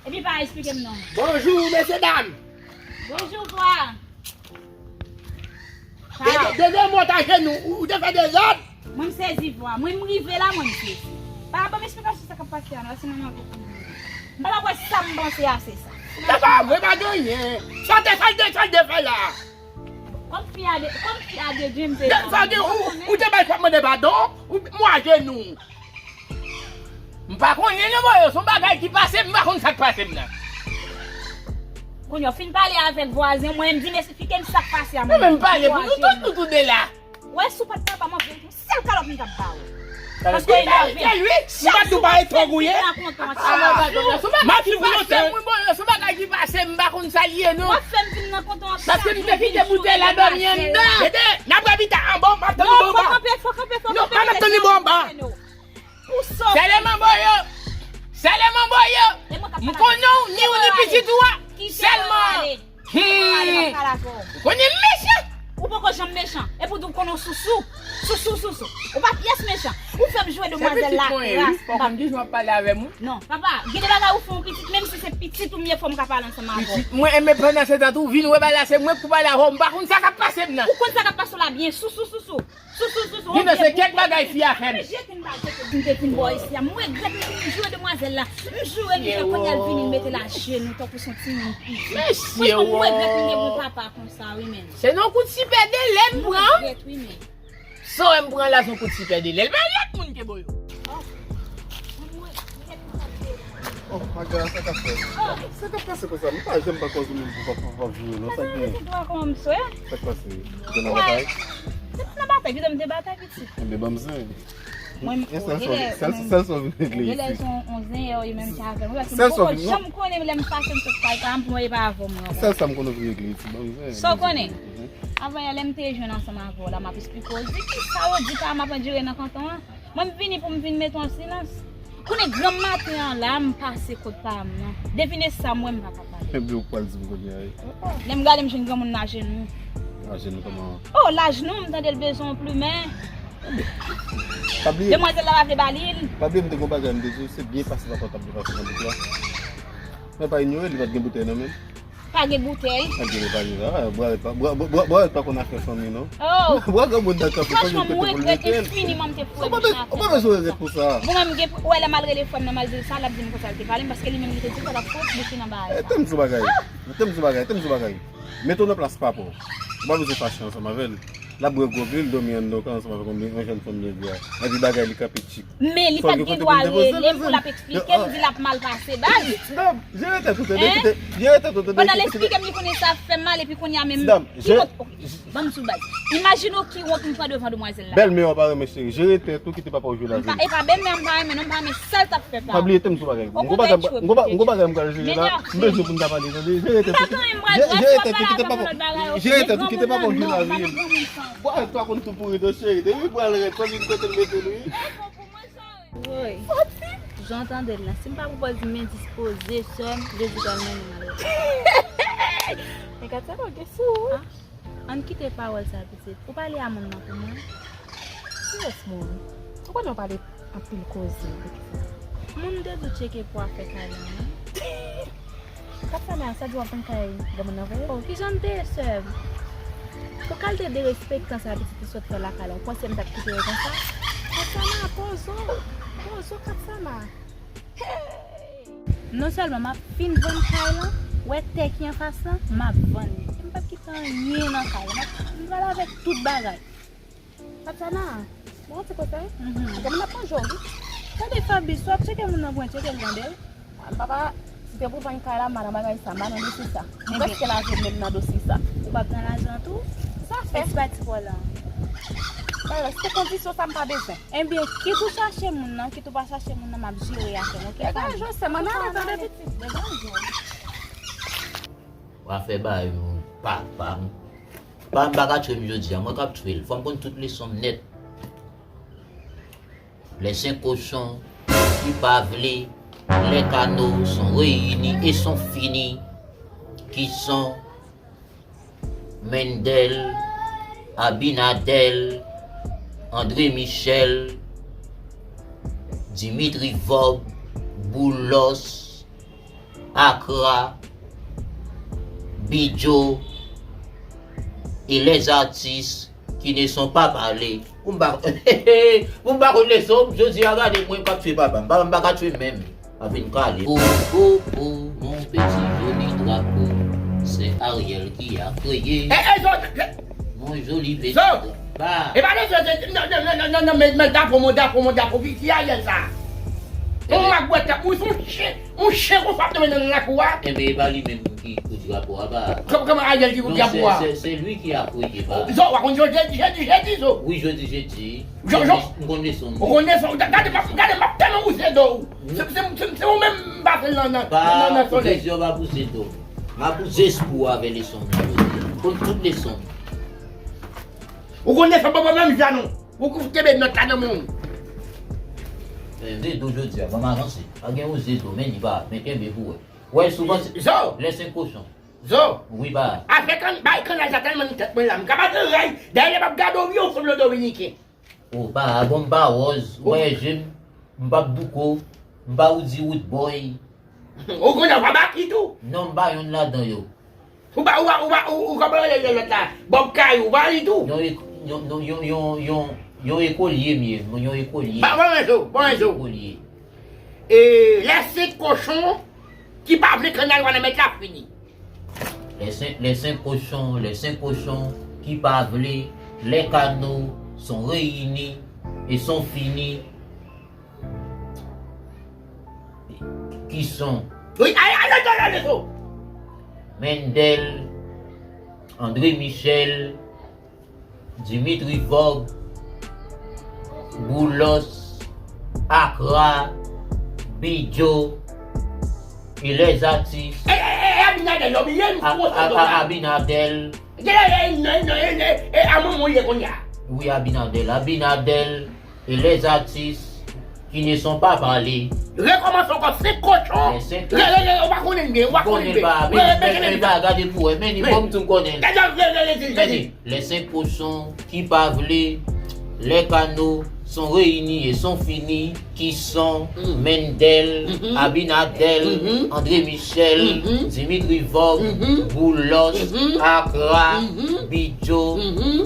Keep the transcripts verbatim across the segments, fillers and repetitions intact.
Epi pa eksplike m non. Bonjou, mesye dam. Bonjou, vwa. De, de, de, de mont ajenou, ou, ou te fè dezòd? Mwen m sezi vwa. Mwen m rive la, mwen m sezi. Pa ban m esplikasyon sa k ap pase a non, se manman pou pou m pa wè sa m panse a, se sa. Papa, mwen pa gen anyen. Sa te, sa te, sa te fè la. Kòm fi a de, kòm fi a de Dieu, m te sa gen ou, ou te bay fòm mande padon, ou mwen ajenou. M pa konnen non, bò, yo, se yon bagay ki pase, m pa konn sa k pase m nan. Kounye a, fin pale avèk vwazen, mwen m di m esplike m sa k pase a. Mwen menm pale pou nou tout, nou tou de la. Wè, si w pa t papa m, ap gen yon sèl kalòt m t ap ba w. Paske w enève m. Ou pa tou pale twòp ou ye. M ap di w yon tèl. Mwen, bò, yo, se yon bagay ki pase, m pa konn sa l ye non. W ap fè m vin nan kontan. Paske m te kite boutèy la dòmi anndan. Tande, n ap wè pita anba, m ap tann ou anba. Non, fò kanpe, fò kanpe, fò kanpe. Non, pa m ap tann ou anba. Sèlman bò yo. Sèlman bò yo. M konnen w, ni ou ni pitit ou a. Sèlman. Hmm. Konnen m mechan. Ou poko janm mechan. Epi w di w konnen w sousou. Sousou, sousou. Ou pa pyès mechan. Ou fè m jwe demwazèl la kras. Fò konn kijan w ap pale avè m wi. Non, papa, gen de bagay ou fè yon pitit, menm si se pitit ou m ye, fò m ka pale ansanm avè w. Pitit mwen, enben pandan se tan tou, vin wè bagay la, se mwen k pou pale avè w. M pa konn sa k ap pase m nan. Ou konn sa k ap pase w la byen. Sousou, sousou. Sou, sou, sou, sou. Li nan se kèk bagay fi a fè m. Jete m ba, jete m. M te fin bò isi a. M regrèt m te fin jwe demwazèl la. M joure m fè kounye a l vini, l mete l ajenou tankou se yon timoun piti. Mesye, franchman, m regrèt m te gen papa konsa, wi, men. Se nan kout sipè de lè m pran. M regrèt, wi, men. Sa w wè m pran la, se yon kout sipè de lè. L pa lòt moun ke bò yo. Oh, Maga, sa k ap fèt? Sa k ap pase konsa? M pa janm pa kwè yon moun pou pa, pa, pa vire, non. Sa k gen? Sa k pase? Ou te nan batay? Se pa nan batay, pito m te batay pitit. Enben, ban m zen. Mwen, sèl sa w vin regle isi. Genlè se yon zen yo menm ki avè m. Wi, paske m poko janm konnen lè m fache m sot kay pa m pou mwen e pa avè w mwen. Sèl sa m konnen w vin regle isi, ban m zen. Sa w konnen? Avan yè, lè m te jwenn ansanm avè w la, m ap esplike w. Di ki sa yo di pa m ap andire nan kanton an? Mwen, m vini pou m vin mete w an silans. Konnen granm maten an la, m pase kot pa m nan. Devine sa m wè, m pa ka pale. Ebyen, ou pral di m kounye a, wi. Lè m gade, m jwenn granmoun nan ajenou. Ajenou kòman? Oh, l ajenou, m tande l bezwen yon plimen. Pa bliye. Demwazèl la pa vle ba li l. Pa bliye, m te gon bagay, m te di w, se byen pase papa w t ap byen pase nan bouk la. Men pa inyore, li pa t gen boutèy nan men l. Pa gen boutèy. Pa gen, pa gen. Ah, bwa pa, bwa, bwa, bwa, bwa pa konn afè fanmi, non. Oh. Bwa granmoun nan kanpe, franchman, m regrèt enfiniman m te foure bouch nan afè fanmi sa. Ou pa bezwen regrèt pou sa. Bon, mwen, m gen, ou wè, lè m al rele frè m nan, m al di l sa, l ap di m konsa l te pale m, paske li menm, li te di m sa t ap fè bouch li nan bagay. Eh, tande m di yon bagay. Tande m di yon bagay. Tande m di yon bagay. Mete w nan plas papa w. Ou pa bezwen fache ansanm avè l. L ap bwè gwòg li, l dòmi anndan yon kay ansanm avèk yon, yon jèn fanm byen gwo a. Epi bagay li kanpe tchik. Men li pa t gen dwa rele m pou l ap eksplike m, di l ap mal pase, baz. Dam, jere tèt ou, tande, kite, jere tèt ou, tande, pandan l eksplike m, li konnen sa ap fè m mal, epi kounye a menm, ki wont, ok, ban m di w, baz. Imajine w ki wont m pran devan demwazèl la. Bèlmè w pa renmen cheri, jere tèt ou, kite papa w jwe lavi l. E pa bèlmè m pa renmen, non, m pa renmen sa l t ap fè pa. Pa bliye, tande m sou bagay. Ou konprann, tchwe, m gon bagay m pral jere la, m bezwen pou n ta pale, tande, jere tèt ou. Jere tèt ou, kite papa w. Jere tèt ou, kite papa w jwe lavi l. Bwa, twa konn tou pouri tou, cheri. Depi bwa l rèd, fò vin kote l mete l, wi. Woy. Jan w tande l la, si m pa pwopòz m endispoze, sè m, Jezi pral mennen m ale. Men gad sa w gen sou ou. Ah, ann kite pawòl sa, pitit. Ou pale a moun nan pou mwen? Ki rès moun? Ou konnen w pale anpil koze, poukisa? Moun te di w tcheke pou afè kay la, non? Katsana, sa di w ap vann kay granmoun nan vre? Oh, kijan m te ye, sè m? Pou kalite derespektan sa pitit ou sot fè lakay la, ou panse m t ap kite yo konsa? Katsana, poze w, poze w, Katsana. Hey! Non sèlman m ap fin vann kay la, wè tè ki anfas lan, m ap vann li. M p ap kite anyen nan kay la, m ap, m pral avèk tout bagay. Katsana, bon, ti konsèy. Mhm. Gade, m ap manje w, wi. Tande, Fabrice, w ap tcheke moun nan pou mwen, tcheke l, tande. Ah, papa, si te pou vann kay la, m pa nan bagay sa, m pa nan dosye sa. M prèske lage men m nan dosye sa. Ou p ap nan lajan tou? Sa fè? Èske pa ti vòlè an? Bagay la, se kondisyon sa m pa bezwen. Ebyen, kit ou chache moun nan, kit ou pa chache moun nan, m ap jere afè m, oke? Degaj ou, sè m, ann ale, tande, pitit, degaj ou. W a fè bagay yon papa m. Pa m pa ka tchwe m jodi a, mwen k ap tchwe l. Fò m konn tout leson m nèt. Les cinq cochons ki pa vle, les canaux sont réunis et sont finis, qui sont Mendel, Abinader, André Michel, Dimitri Vorbe, Boulos, Akra, Bidjo, et les artistes qui ne sont pas parlés. Pou m pa, pou m pa konn leson, jodi a gade mwen k ap tchwe papa m. Papa m pa ka tchwe m menm. Ap vin kale. Oh, oh, oh, mon petit joli drapeau, c'est Ariel qui a créé. Eh, eh, zo, eh, Mon joli petit zo. Ba. E pa de zo, zo, non, non, non, non, non, non, men, men, drapo, mon drapo, mon drapo, ki, ki Ariel sa? Yon magwèt, wi, se yon chen, yon chen konsa ap tonbe nan lakou a. Enben, e pa li menm ki pou drapo a, ba. Kòm, kòman Ariel ki pou drapo a? Non, c'est, c'est, c'est lui qui a créé, ba. Zo, w pa konn jodi, jodi, jodi, zo. Wi, jodi, jodi. Zo, zo. M konn leson. Ou konn leson. Gade, gade, m ap, gade, m ap tèlman wouze do w. Se, se, se, se ou menm m pase nan, nan, nan, nan solèy. Ba, ou pa bouzé do. M ap bouzé espri w avè leson m nan jodi a. Konn tout leson m. Ou konn leson, bon, bon, menm jan non. Ou kenbe nòt la nan men w. Eh, wouze do jodi a, ban m avanse. Pa gen wouze do, men li pa, men kenbe pou wè. Wè, souvan, se, zo. Lè se kochon. Zo. Wi, ba. Afè kann, bay kannal sa tèlman nan tèt mwen la. M ka pa gen rèy. Dayè, lè m ap gade w, yon fanm nan dominiken. Ou pa bon, m pa wòz, ou wè je m, m p ap douko, m pa woudi wood boy. Ou konnen w pa baki tou? Non, m pa yonn ladan yo. Ou pa, ou pa, ou pa, ou, ou kòman rele lòt la? Bòb Kayou, ou pa li tou? Yon ek-, yon, yon, yon, yon, yon, yon ekolye m ye, yon ekolye. Ba, bon rezo, bon rezo. Ekolye. E, lè se kochon ki pa vle kannal Wanament la fini. Les cinq, les cinq cochons, les cinq cochons qui pa vle, les canaux sont réunis et sont finis. Qui sont? Wi, ale, ale, ale, ale, fò. Mendel, André Michel, Dimitri Vorbe, Boulos, Akra, Bidjo, et les artistes. E, e, e, Abinader, non, bliye m. A, a, a, Abinader. Gen la, e, non, non, e, e, e, a manman w ye kounye a. Wi, Abinader, Abinader, et les artistes qui ne sont pas parlés. Rekòmanse ankò, se kochon. Men se kochon. Re, re, re, ou pa konnen l byen, ou pa konnen l byen. Konnen l pa, men, men, men, men, gade pou wè, men li bon, m tou konnen l. Gade, re, re, re, di, di, di. Les cinq cochons qui pa vle, les canaux sont réunis et sont finis, qui sont Mendel, Abinader, André Michel, Dimitri Vorbe, Boulos, Akra, Bidjo,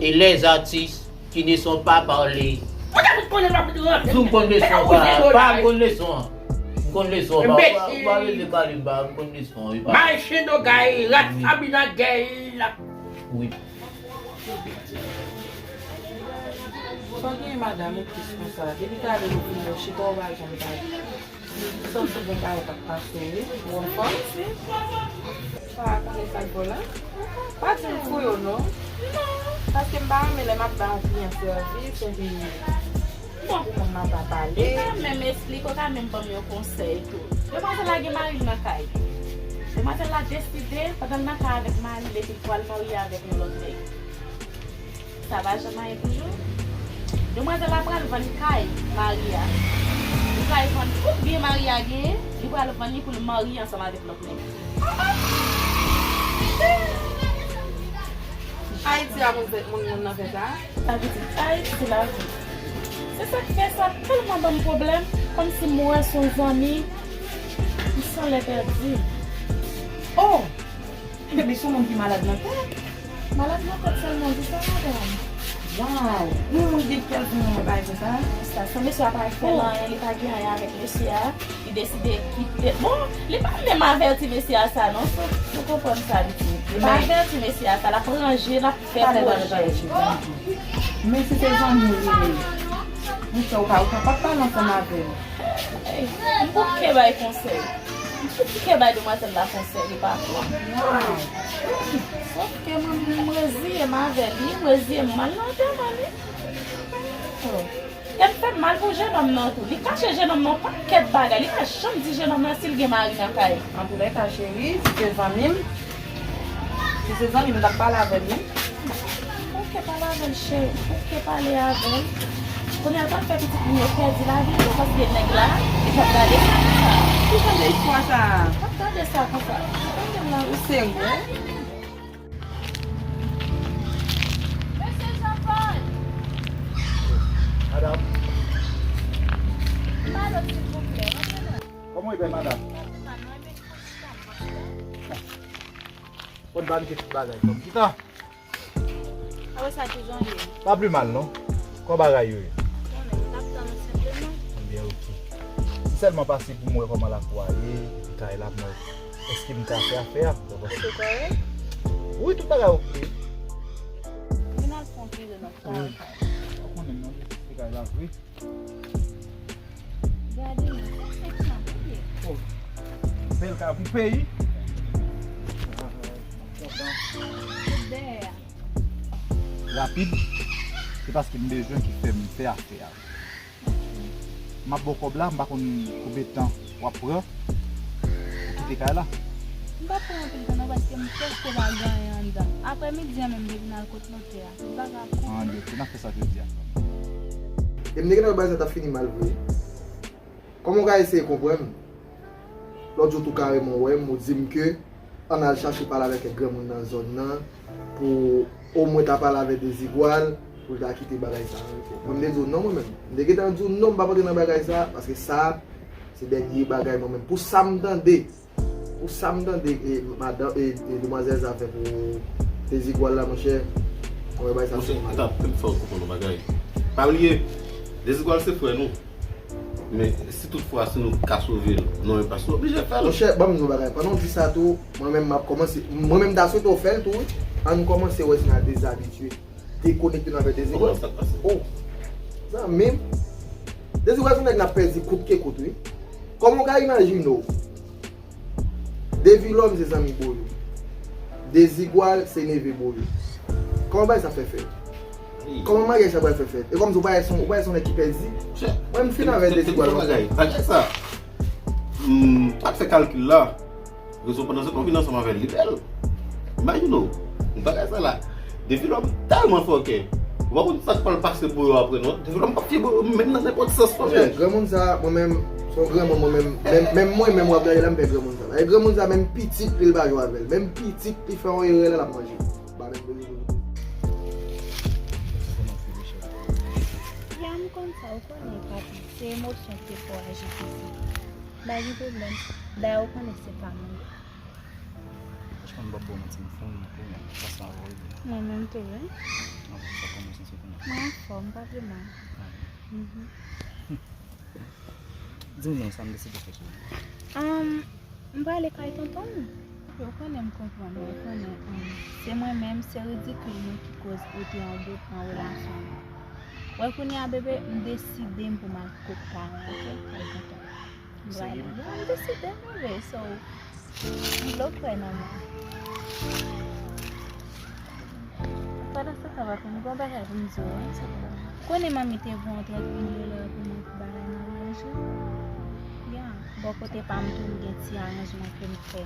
et les artistes qui ne sont pas parlés. Ou ta fout konnen l pa fout rantre. Sou m konn leson an, pa, pa m konn leson an. M konn leson an, pa, pa, pa rele kale m, pa, m konn leson an, wi, pa. Mache do gay, rat Abinader. Wi. Sa gen madanm ou plis konsa. Depi talè ou vin yo chita ou pa janm pale. Sa w sou bon bagay k ap pase w wi. Ou anfòm? Sa a konnen sa k bo la? Pa di m fou yo non. Non. Paske m pa renmen lè m ap ba yon kliyan sèvis epi bon, ou konn m ap pa pale. Li ka menm esplike, ou ka menm ban m yon konsèy tou. Demwazèl la gen mari l nan kay. Demwazèl la deside, pandan l nan kay avèk mari l, epi l pral marye avèk yon lòt nèg. Sa pa janm anyen toujou. Demwazèl la pral vann kay mari a. Li pral vann tout byen mari a genyen, li pral vann li pou l marye ansanm avèk lòt nèg. Ayiti a moun fè, moun, moun nan fè sa? Sa vle di Ayiti lavi. Se sa k fè sa tèlman ban m pwoblèm, kòmsi m wè s on zanmi, m sanlè pèdi. Oh! Epi s on moun ki malad nan tèt. Malad nan tèt sèlman, di sa, madanm. Waw! Yon moun gen kè l pou yon bagay konsa? Sa, se mesye a pa fè l anyen, li pa gen anyen avèk mesye a. Li deside kite. Bon, li pa menm avèti mesye a sa non, si w, si w konprann sa li di. Li pa avèti mesye a sa, l ap ranje, l ap fè pwojè. Men si se zanmi w li ye, monchè, ou pa, ou kapab pale ansanm avè l. Ey, m bouke bay konsèy. M bouke bay demwazèl la konsèy, li pa pran. Sòf ke mwen, m reziye m avè li, m reziye m mal nan antèman li. Oh. E m fè m mal pou jennonm nan tou. Li kache jennonm nan yon pakèt bagay. Li pa janm di jennonm nan si l gen mari nan kay. Antoulèka, cheri, si se zanmi m, si se zanmi m, m t ap pale avè l, wi. Oke, pale avè l, cheri. Oke, pale avè l. Kounye a, l pral fè pitit li yo pèdi lavi yo, paske nèg la, li p ap gade sa konsa. Ki jan de istwa sa a? P ap gade sa konsa. Tande m la. Ou serye? Mesye Jean Paul! Madanm. Pale, silvouplè. Kòman w ye, madanm? Mwen pa mal non, men ki kondisyon Konn ba m kèk ti bagay kòm. Chita. Apre sa, kijan w ye? Pa pli mal, non. Kò bagay yo ye? Konnen, m t ap tann ou senpleman. Ebyen, oke. M sèlman pase pou m wè kòman lakou a ye, epi kay la, m wè èske m ka fè afè a, w konprann? Ou te kòrèk? Wi, tout bagay oke. Vin al fè yon pire nan kay. Wi. Ou konnen m nan dezenfekte kay la vre. Gade non, se senk san pou ye. Oh, bèl kay pou peyi. Tout dèyè a. Rapid, se paske m bezwen ki fè m fè afè a. M ap ba w kòb la, m pa konn konbyen tan w ap pran pou kite kay la. M p ap pran anpil tan non, paske m prèske pa gen anyen anndan. Aprè midi an menm, m te vin al kot notè a. Tout bagay ap konplè. An, ok, n ap fè sa jodi a. E m te gentan wè bagay sa t ap fini mal vre. Kòman w ka eseye konprann m? Lòt jou tou kareman w wè m, ou di m ke ann al chache pale avèk kèk granmoun nan zòn nan pou omwen ta pale avèk Dezigwal pou l ta kite bagay sa an rete. Mwen, m te di w non, mwen menm. M te gentan di w non, m p ap antre nan bagay sa, paske sa, se dènye bagay mwen menm. Pou sa m tande, pou sa m tande, e, madan, e, e, demwazèl sa fè pou Dezigwal la, monchè, mwen, bagay sa fini mal. Monchè, m ap fè w konprann yon bagay. Pa bliye, Dezigwal se frè nou. Men, si tout fwa, si nou ka sove l, nou menm pa sou oblije fè l. Monchè, ban m di w yon bagay. Pandan w di sa tou, mwen menm m ap kòmanse, mwen menm m ta swete w fè l tou, wi. Ann kòmanse wè si n a dezabitye, dekonekte nou avèk Dezigwal. Kòman sa k pase? Oh, zanmi m. Dezigwal se yon nèg n ap pèdi kout ke kout, wi. Kòman w ka imajine w? Devilòm se zanmi Boyo. Dezigwal se neve Boyo. Kòman bagay sa fè fèt? Kòman maryaj sa pral fè fèt? E kòmsi w pa wè se yon, ou pa wè se yon nèg ki pèdi? Mwen, m fin avè Dezigwal. Bagay, bagay sa, m pa t fè kalkil la. Rezon pandan se tan w vin ansanm avè l, li bèl. Imajine w, bagay sa la. Devilòm tèlman fòkè. Ou pa konn sa k pral pase Boyo apre non. Devilòm p ap fye Boyo menm nan nenpòt sans non. Granmoun sa, mwen menm, se yon granmoun, mwen menm, menm, menm mwen, menm w ap gade la, m pè granmoun sa. E granmoun sa, menm pitit li, l pa jwe avè l. Menm pitit li fè yon erè la, l ap manje. Ba menm vérité. Ya, m konn sa, ou konnen, papi, se emosyon ki te fè w aji konsa. M pa gen pwoblèm. Dayè, ou konnen se pa mwen. Franchman, m p ap ba w manti, m fon, m fon, m pase avè w, wi. Mwen menm tou, wi. Anfòm, sa kòman w santi w kounye a? Mwen anfòm, m pa pi mal. Ah, wi. Mhm. Di m non, sa m deside fè pou ou. Ahn, m prale kay tonton m. Ou konnen m konprann ou, ou konnen, ahn, se mwen menm, se ridikil mwen ki koz ou te an bout nan relasyon nou. Wè kounye a, bebe, m deside m pou m al kot paran, oke? Kay tonton m. M prale. Serye? Ya, m deside m, bebe, so, m vle w kwè nan mwen. Pandan se tan, pa konn, gon bagay pou m di w, wi. Konnen manmi te voye yon trant mil dola pou mwen pou bagay nan ranje. Ya, bò kote pa m tou, m gen ti aranjman ke m fè.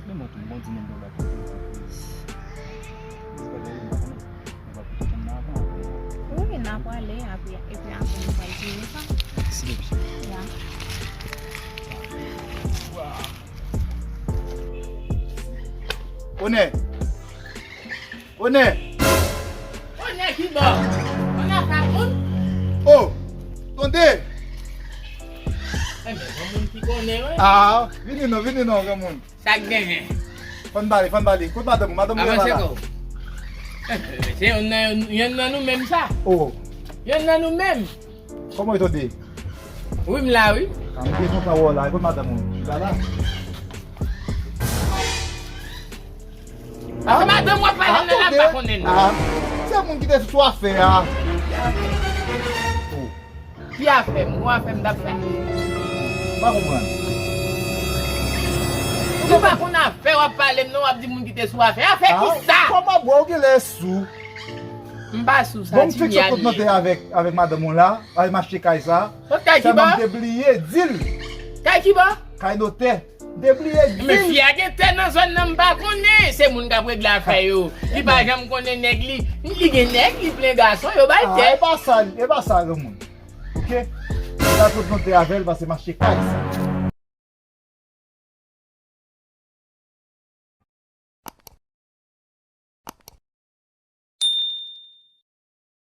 Men mwen tou, m bon di moun dola pou mwen, please. Ti bagay yo, m pa konnen. Mwen pa pito konn nan avan apre. Wi, n a prale, apre, epi apre nou pral jere sa. Mèsi, bebe. Ya. Onè! Onè! Onè ki bò? Onè pa moun? Oh! Tonde! Enben, granmoun ki konnen, wi. Ah, vini non, vini non, granmoun. Sa k genyen? Fò n pale, fò n pale. Kot madanm ou? Madanm ou pa la. Se yonn nan, yonn nan nou menm sa. Oh. Yonn nan nou menm. Kòman w ye, Tonde? Wi, m la, wi. Ah, m te kontan wè w la. Kot madanm ou? Li pa la? Ah, madanm w ap pale nan la pa konnen non. Ah, se moun ki te sou afè a. Oh. Ki afè m? Ou afè m t ap fè? M pa konprann. Ou pa konn afè w ap pale m non, w ap di moun ki te sou afè. Afè ki sa? Kòman bwè ou genlè sou? M pa sou sa, bon, m fikse kot notè avèk, avèk madanm ou la, al m achte kay sa. Kot kay ki bò? Sèlman m te bliye di l. Kay ki bò? Kay notè. M te bliye di l. Men fi a gen tè nan zòn nan, m pa konnen. Se moun k ap regle afè yo. Li pa janm konnen nèg li. Li gen nèg, li plen gason, yo bay tè. Ah, e pa sa, e pa sa, granmoun. Oke? Sa tout nou te avè l, pase mache kay sa.